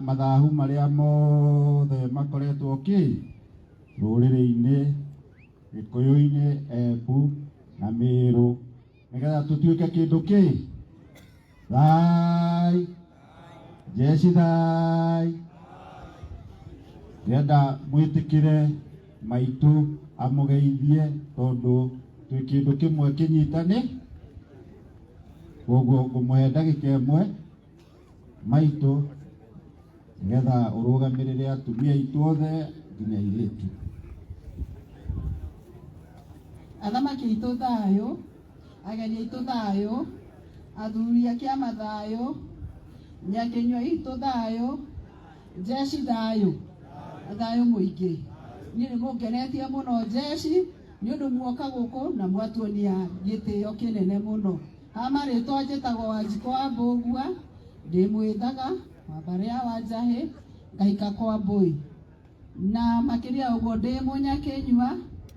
Mathahu marĩa mothe makoretwo kĩ rũrĩrĩ-inĩ, Gĩkũyũ-inĩ, Embu na Mĩrũ, nĩgetha tũtuĩke kĩndũ kĩ thai jeshi thai. Ndĩrenda mwĩtĩkĩre maitũ amũgeithie tondũ twĩ kĩndũ kĩmwe kĩnyitani, koguo ngũmũhe ndagĩka ĩmwe maitũ nĩgetha ũrũgamĩrĩre atumia aitũ othe nginya airĩtu. Athamaki aitũ thayũ, ageni aitũ thayũ, athuri a kĩama thayũ, nyakĩnyua itũ thayũ, jeshi thayũ, thayũ mũingĩ. Niĩ nĩ mũngenetie mũno jeshi nĩ ũndũ muoka gũkũ na mwatuonia gĩtĩo kĩnene mũno. Ha marĩtwa njĩtagwo Wanjikũ wa Mbũgua, ndĩ mwĩthaga wa mbarĩ ya Wanjahĩ, ngaika kwa Mbũi. Na makĩria ũguo ndĩ mũnyakĩnyua,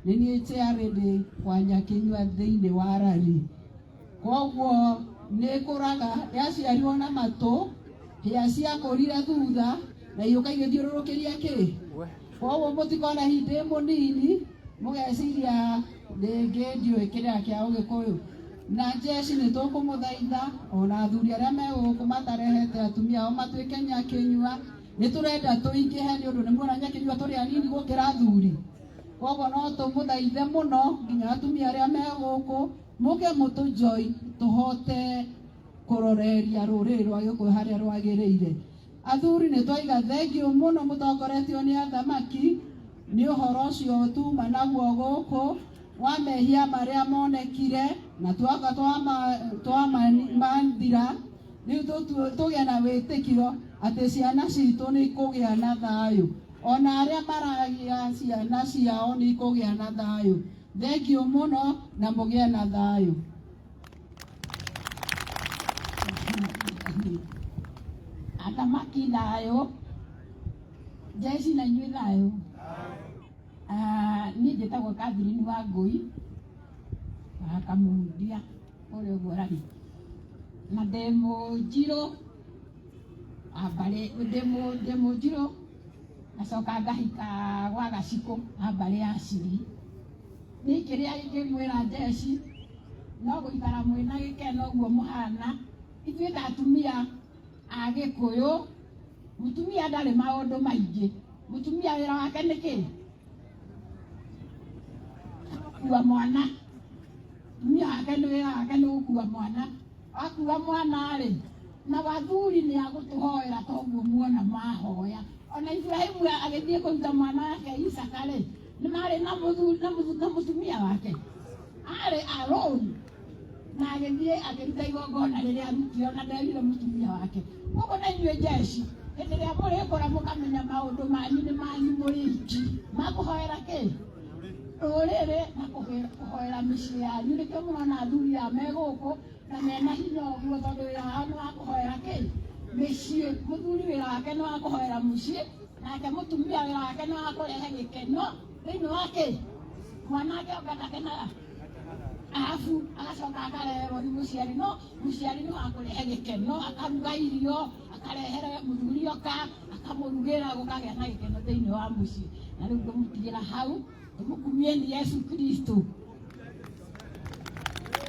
nĩ niĩ chairlady wa Nyakĩnyua thĩinĩ wa Rari. Koguo nĩ kũraga, yaciarirwo na matũ, hĩa ciakũrire thutha na igĩũka igĩthiũrũrũkĩria kĩ. Koguo mũtikona hihi ndĩ mũnini, mũgeciria rĩngĩ ndiũĩ kĩrĩa kĩa Ũgĩkũyũ. Na jeshi nĩ tũkũmũthaitha ona athuri arĩa me gũkũ matarehete atumia ao matuĩke nyakĩnyua, nĩ tũrenda tũingĩhe nĩ ũndũ nĩ muona nyakĩnyua tũrĩ anini gũkĩra athuri. Koguo no tũmũthaithe mũno nginya atumia arĩa me gũkũ mũke mũtũ join tũhote kũroreria rũrĩrĩ rwa Gĩkũyũ harĩa rwagĩrĩire. Athuri nĩ twaiga thengiũ mũno mũtongoretio nĩ athamaki nĩ ũhoro ũcio tuma naguo gũkũ wa mehia marĩa monekire na twoka twamathira, rĩu tũgĩe na wĩtĩkio atĩ ciana citũ nĩ ikũgĩa na thayũ, ona arĩa maragĩa ciana ciao nĩ ikũgĩa na thayũ. Thengiũ mũno na mũgĩe na thayũ. Athamaki thayũ, jeshi na inyuĩ thayũ. Ah, niĩ njĩtagwo Catherine Wangũi wa Kamundia kũrĩa ũguo Rari, na ndĩ mũnjirũ wa mbarĩ, ndĩ mũnjirũ ngacoka ngahika gwa Gacikũ wa mbarĩ ya Ciri. Niĩ kĩrĩa ingĩmwĩra jeshi no gũikara mwĩna gĩkeno ũguo mũhana, ithuĩ ta atumia a Gĩkũyũ, mũtumia ndarĩ maũndũ maingĩ, mũtumia wĩra wake nĩ kĩ? Gũkua mwana. Mũtumia wake nĩ wĩra wake nĩ gũkua mwana. Akua mwana rĩ, na athuri nĩ agũtũhoera toguo muona mahoya. Ona Iburahĩmu agĩthiĩ kũruta mwana wake Isaka rĩ, nĩ marĩ na mũthuri na mũtumia wake arĩ alone na agĩthiĩ akĩruta igongona rĩrĩa arutire ona nderire mũtumia wake. Koguo na inyuĩ jeshi, hĩndĩ ĩrĩa mũrĩkũra mũkamenya maũndũ manyu nĩ manyu mũrĩ iki makũhoera kĩ rũrĩrĩ na kũhoera mĩciĩ yanyu. Nĩkĩo mũrona athuri aya me gũkũ na mena hinya ũguo, tondũ wĩra wao nĩ wa kũhoera kĩ mĩciĩ. Mũthuri wĩra wake nĩ wa kũhoera mũciĩ, nake mũtumia wĩra wake nĩ wa kũrehe gĩkeno thĩinĩ wa kĩ mwana akĩonga ndakenaga, arabu agacoka akarerwo nĩ mũciari, no mũciari nĩ wa kũrehe gĩkeno, akaruga irio, akarehere mũthuri oka akamũrugĩra, gũkagĩa na gĩkeno thĩinĩ wa mũciĩ. Na rĩu ngũmũtigĩra hau, tũmũkumie nĩ Yesu Kristo.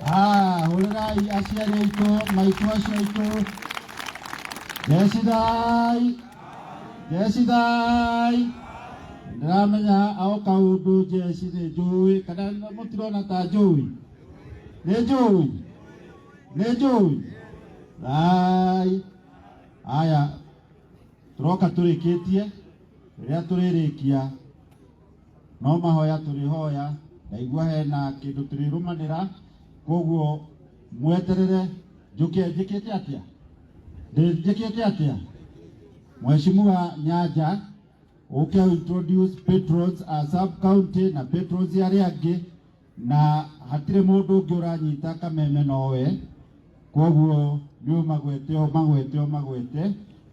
Ah, hũrĩrai aciari aitũ, maitũ acio aitũ. Jecithai, jecithai. Ndĩramenya o kaũndũ jeci nĩ njũĩ, kana mũtirona ta njũĩ? Nĩ njũĩ? Nĩ njũĩ? Thai. Aya, tũroka tũrĩkĩtie, rĩrĩa tũrĩrĩkia no mahoya tũrĩhoya, ndaigua hena kĩndũ tũrĩrũmanĩra, koguo mweterere njũke njĩkĩte atĩa, njĩkĩte atĩa. Mheshimiwa Nyanja ũke introduce patrons a sub county na patrons arĩa angĩ, na hatirĩ mũndũ ũngĩ ũranyita kameme nowe, koguo nĩ ũmagwete ũmagwete ũmagwete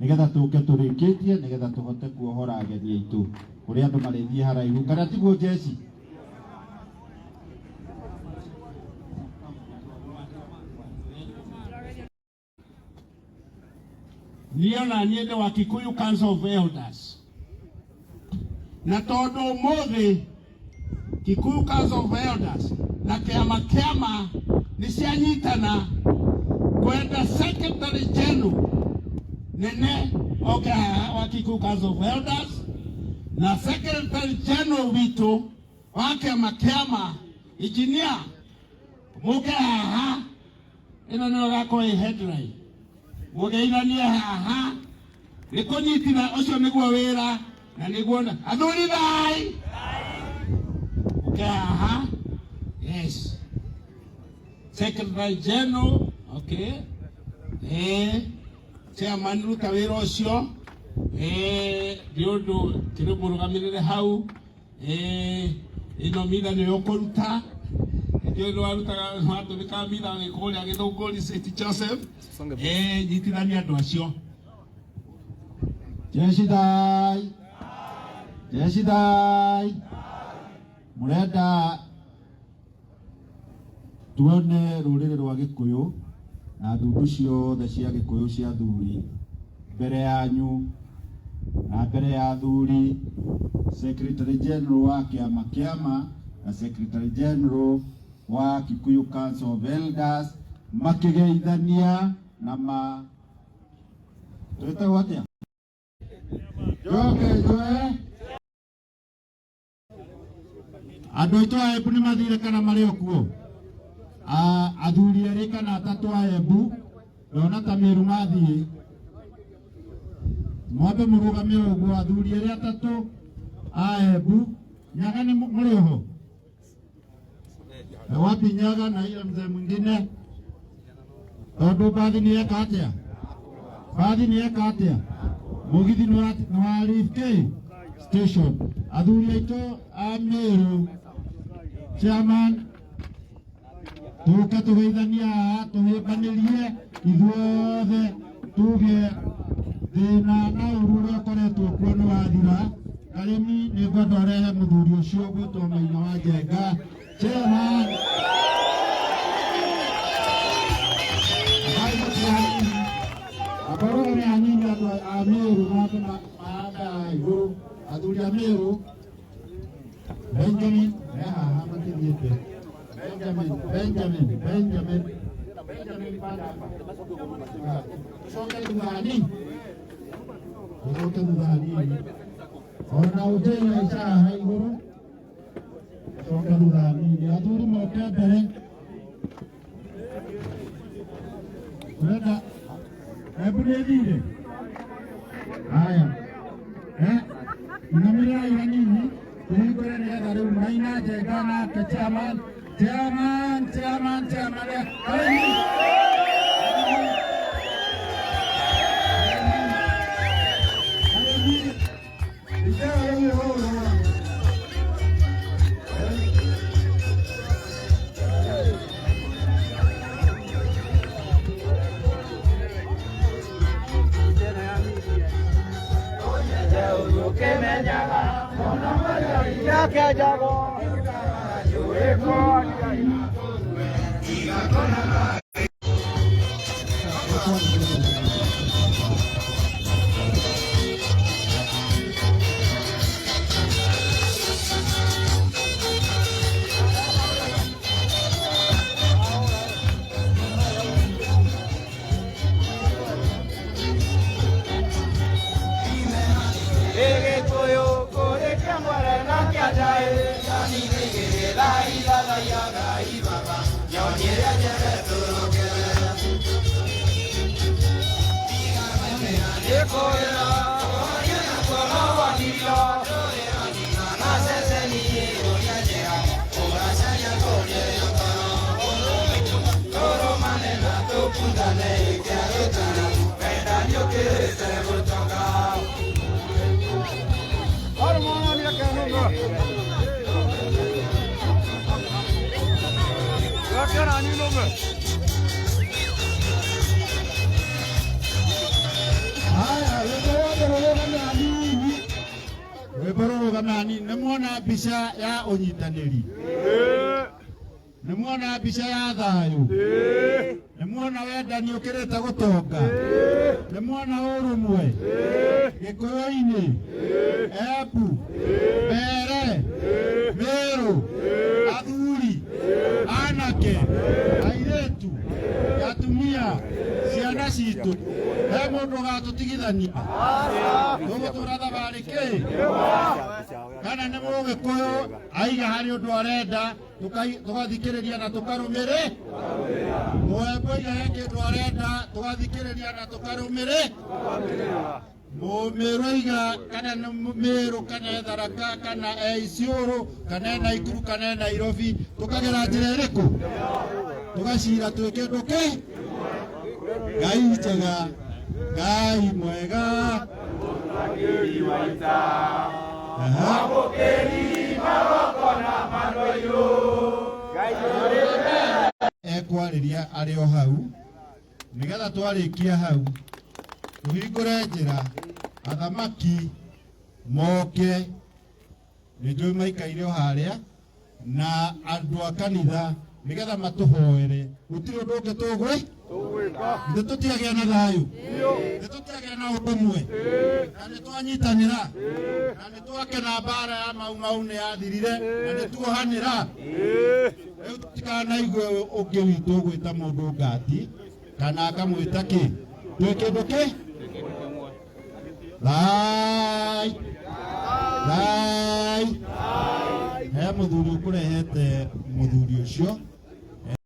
nĩgetha tũke tũrĩkĩtie, nĩgetha tũhote kuohora ageni aitũ kũrĩa andũ marĩthiĩ haraihu, kana tiguo jeci? Niĩ ona niĩ ndĩ wa Kikuyu Council of Elders, na tondũ ũmũthĩ Kikuyu Council of Elders na kĩama kĩama nĩ cianyitana kwenda Secretary General nene oke haha wa Kikuyu Council of Elders na Secretary General witũ wa kĩama kĩama engineer mũke haha. Ĩno nĩyo ĩgakorwo ĩ headline, mũgeithanie haha nĩ kũnyitithia, ũcio nĩguo wĩra na nĩguo athuri thai ũke haha. Yes, Secretary General, okay, chairman, ruta wĩra ũcio nĩ ũndũ kĩrĩ mũrũgamĩrĩre hau. Ĩno mitha nĩyo ũkũruta, nĩ warutaga watũmĩkaga mitha kũrĩa Gĩthũngũri St Joseph. Nyitithania andũ acio. Jeshi thai, jeshi thai, murenda tuone rũrĩrĩ rwa Gĩkũyũ na ndundu ciothe cia Gĩkũyũ cia athuri mbere yanyu na mbere ya athuri, Secretary General wa kĩama kĩama na Secretary General wa Kikuyu Council of Elders makĩgeithania na ma twĩtagwo atĩa? Njoke njoe andũ aitũ a Embu nĩ mathire kana marĩ o kuo? Athuri erĩ kana atatũ a Embu ndona ta Mĩru mathiĩ, mwambe mũrũgame ũguo. Athuri erĩ atatũ a Embu, Nyaga nĩ mũrĩ oho? Wapi Nyaga na ile mzee mwingine? Tondũ mbathi nĩ eka atĩa? Mbathi nĩ eka atĩa? Mũgithi nĩ wa leave K station. Athuri aitũ a Mĩrũ, chairman, tũke tũgeithanie haha, tũhĩmbanĩrie ithuothe, tuge thĩna na ũru ũrĩa ũkoretwo kuo nĩ wathira. Karĩmi nĩ ngwenda ũrehe mũthuri ũcio ũgwĩtwo Maina wa Njenga, chairman. Ambai mũtĩ hanini, abarũgame hanini, andũ a Mĩrũ mambe mahambe haha igũrũ. Athuri a Mĩrũ, Benjamin me haha matithiĩte. Benjamin, Benjamin, Benjamin, Benjamin, panda hapa. Tucoke thutha hanini, tucoke thutha hanini, ona ũtĩĩa ica haha igũrũ. Tucoke thutha hanini, athuri moke mbere. Ũrenda Embu nĩ thire haya, inamĩrĩrai hanini tũhingũre nĩgetha rĩu Maina Njenga nake chairman, chairman, chairman, chairman, Karĩmi. Karĩmi. Icera rĩu rĩhũrwo. Gĩgĩkũyũ kũrĩ kĩamwere na kĩanjaĩ ngai baba nyoni ĩrĩa njega tũrũkĩrĩra nĩkũrĩra kuona na ceceni ũrĩa njega ũgacaria kũrĩa tũrũmane na tũkundane ĩkĩa gĩtara wenda nĩũkĩrĩte gũtonga. Haya, rwĩmbo rwothe rũrũgame hanini, rwĩmbo rũrũgame hanini. Nĩ muona mbica ya ũnyitanĩri, nĩ muona mbica ya thayũ, nĩ Nĩ muona wendani ũkĩrĩte gũtonga? Nĩ muona ũrũmwe Gĩkũyũ-inĩ, Embu, Mbeere, Mĩrũ, athuri, anake, airĩtu, atumia, ciana citũ, he mũndũ ũgatũtigithania? Tũgũtũra thabarĩ kĩ? Kana nĩ mũgĩkũyũ aiga harĩ ũndũ arenda, tũgathikĩrĩria na tũkarũmĩrĩ? Mũembu aiga he kĩndũ arenda, tũgathikĩrĩria na tũkarũmĩrĩ? Mũmĩrũ aiga, kana nĩ Mĩrũ, kana e Tharaka, kana e Isiũrũ, kana e Naikuru, kana e Nairobi, tũkagera njĩra ĩrĩkũ? Tũgacira twĩ kĩndũ kĩ? Ngai njega, Ngai mwega. Aha. Ekwarĩria arĩ o hau, nĩgetha twarĩkia hau tũhingũre njĩra athamaki moke. Nĩ njũĩ maikaire o harĩa na andũ a kanitha, nĩgetha matũhoere. Gũtirĩ ũndũ ũngĩ tũgwĩ nĩ tũtiagĩa na thayũ, nĩ tũtiagĩa na ũndũmwe, na nĩ twanyitanĩra, na nĩ twakena. Mbara ya Mau Mau nĩ yathirire na nĩ tuohanĩra. Rĩu tũtikanaigue ũngĩ witũ gwĩta mũndũ ngati kana akamwĩta kĩ. Twĩ kĩndũ kĩ thai thai. He mũthuri ũkũrehete mũthuri ũcio.